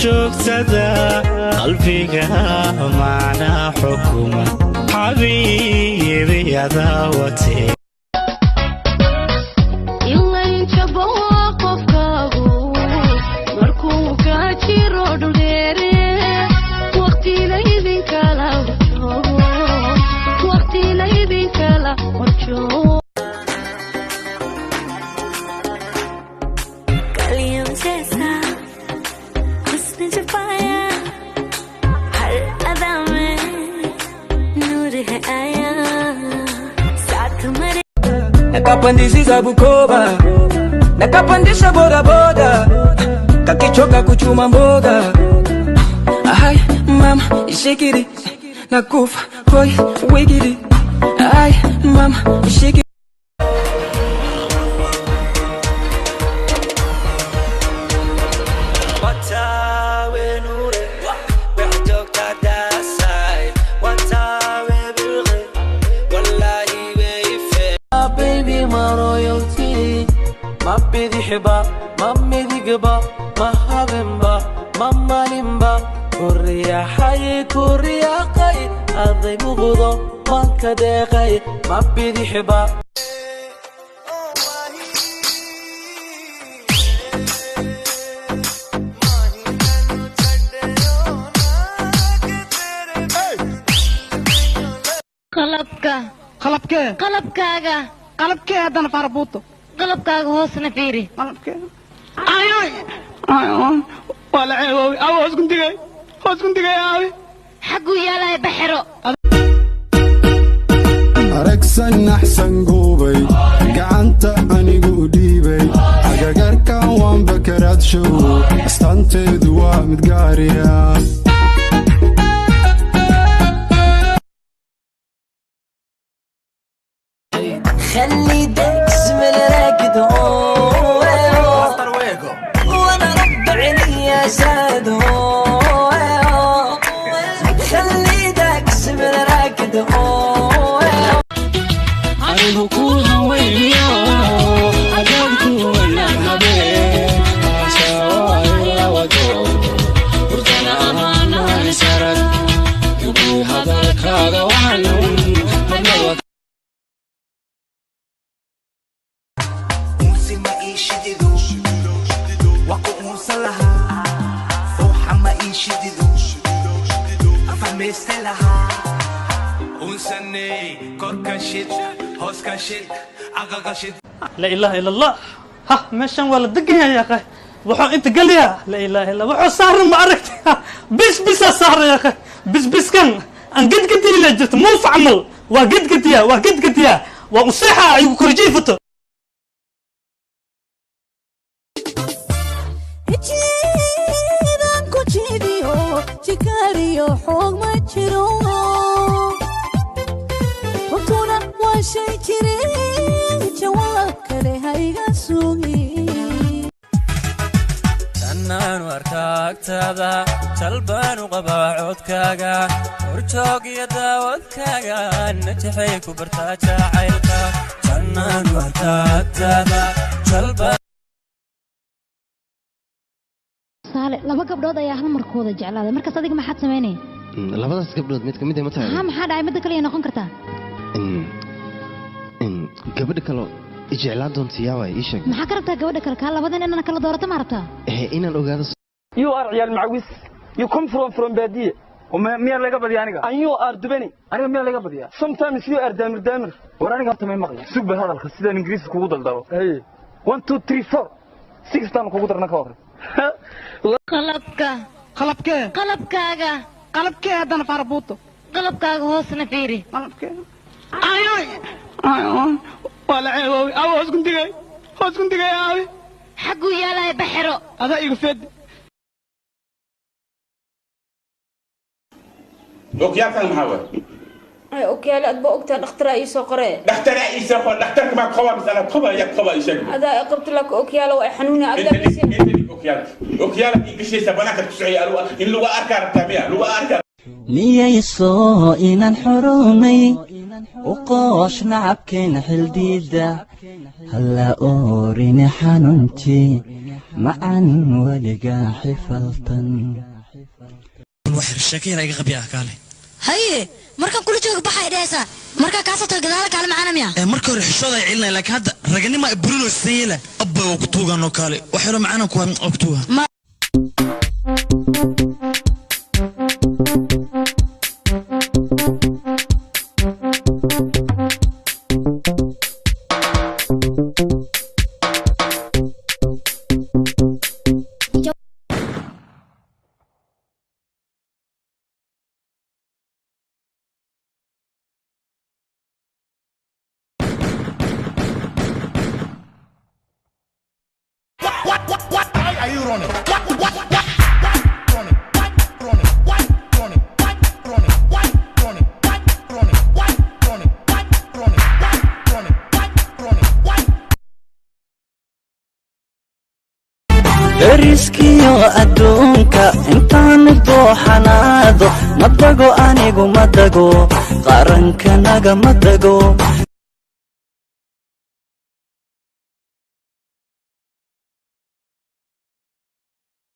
Horjoogtada qalbiga macnaa xukuma, xabiibi adaawate. Ilayn jabo qofkaagu markuu ka jiro dhuldheere, waqti laydinkala horjoogo, waqti laydinkala horjoogo. कलियों जैसा हुस्न जो पाया, हर अदा में नूर है आया, साथ मरे। Nakapandisiza Bukoba, nakapandisha bodaboda, kakichoka kuchuma mboga. Ay, mama, shake it, nakufa koi wigidi. Ay, mama, shake it. Baby, my royalty, ma bidixba, ma midigba, ma habeenba, ma maalinba, ku riyaxay, ku riyaaqay, aday muqdo manka deeqay, ma bidixba. Qalabka. Qalabkee? Qalabkaaga. Qalabkee haddana farabuuto? Qalabkaaga hoosna fiiri. Qalabkee? Ay ay ay, waa la ceeboobay. Aw, hoos kundigay, hoos kundigay, aabi. Xagguu yaalaya baxero? Aragsan axsan guubay gacanta anigu dhiibay agagarkan waan bakaraad show, astaanteedu waa mid gaariya. خلي داك من راكد وانا رب عيني ساد، خلي داك من راكد. Anigu ku haweyniyo hadaad ku wanaag habeen wado hurdana amaanaan sarag ugu hadalkaaga waxanun hadlaba. Unsi ma ii shidido, waa ku unsan lahaa. Fooxa ma ii shidido, afahmaysta lahaa. Unsaney korka shid, hoos ka shid, aqaqa shid. Laa ilaaha ila Allah. Ha, meeshan waa la degan yahay yaaqay. Wuxuu inta geliyaa, laa ilaaha illa, wuxuu saaran ma aragti? Bis bisaa saaran yaaqay. Bisbiskan aan gedgedini la jirto muuf camal, waa gedgediyaa, waa gedgediyaa, waa useexa ay ku korjiifato. Jiidaan ku jiidiyo jikaariyo xoog ma jiro, runtuna waa shay jire, jawaab kale hayga sugin. Tannaanu arkaa agtaada, jalbaanu qabaa codkaaga, horjoog iyo daawadkaaga, najaxay ku bartaa jacaylka. Tannaanu arkaa agtaada jalba. Tusaale, laba gabdhood ayaa hal mar ku wada jeclaaday, markaas adiga maxaad samaynaya? Labadaas gabdhood mid kamid ah ma tahay? Haa, maxaa dhacay? Midda kale ay noqon kartaa. Gabadha kale i jeclaan doonta yaa waay? Ii sheeg. Maxaa ka rabtaa gabadha kale? Kaa labadan inaan kala doorato ma rabtaa? Inaan ogaado. You are ciyaal macawis. You come from baadiye. Miyaa laga badiya aniga? And you are dubani. Aniga miyaa laga badiya? Sometimes you are daamir daamir. War aniga horta may maqli. Sug bal hadalka sidaan Ingiriisi kugu daldalo. Hey. 1 2 3 4 6 taan kugu darna ka hor. Qalabka. Qalabkee? Qalabkaaga. Qalabkee haddana farabuuto? Qalabkaaga hoosna fiiri. Qalabkee? Ay ay ay, waa la ceeboobay. Aw, hoos kundigay, hoos kundigay, aabi. Xagguu yaalaya baxero? Adaa igu fed. Okyaalkan maxaa waay? Ay, okyaale aad ba ogtahay, dhakhtaraa ii soo qoree. Dhakhtaraa ii soo qor, dhakhtarka maa qaba mise anaa qaba? Yaa qaba, ii sheeg. Adaa i qabto, laakiin okyaale waa i xanuuna adaa. Okyaalka, okyaalka ii gashaysa, banaankaad ku sociya, in lagu arkaa rabtaa miya? Lagu arkaa. Niyayso inaan xorowmay u qoosh nacabkeena xildiida halla oorine xanuunti. Macan weligaa xifaltan. Wax sheeko yar iga qabyaa, kaale. Haye, markaan kula jooga baxay dhehaysaa, markaa kaasoo tago gadaala kaale macaana miya? Ee, marka hore xishooda ay celinaya, laakiin hadda raganima ay burinoo sayela abba waa ku tuugaan oo kaale wax yaro macaanan ku waa ku tuuga. Why are you running? What, running? What, running? What, running? What, running? What, running? What, running? What, running? What, running? What, running? What, running? What? Deriskiyo adduunka intaan dooxanaado, ma dago anigu, ma dago qarankanaga, ma dago.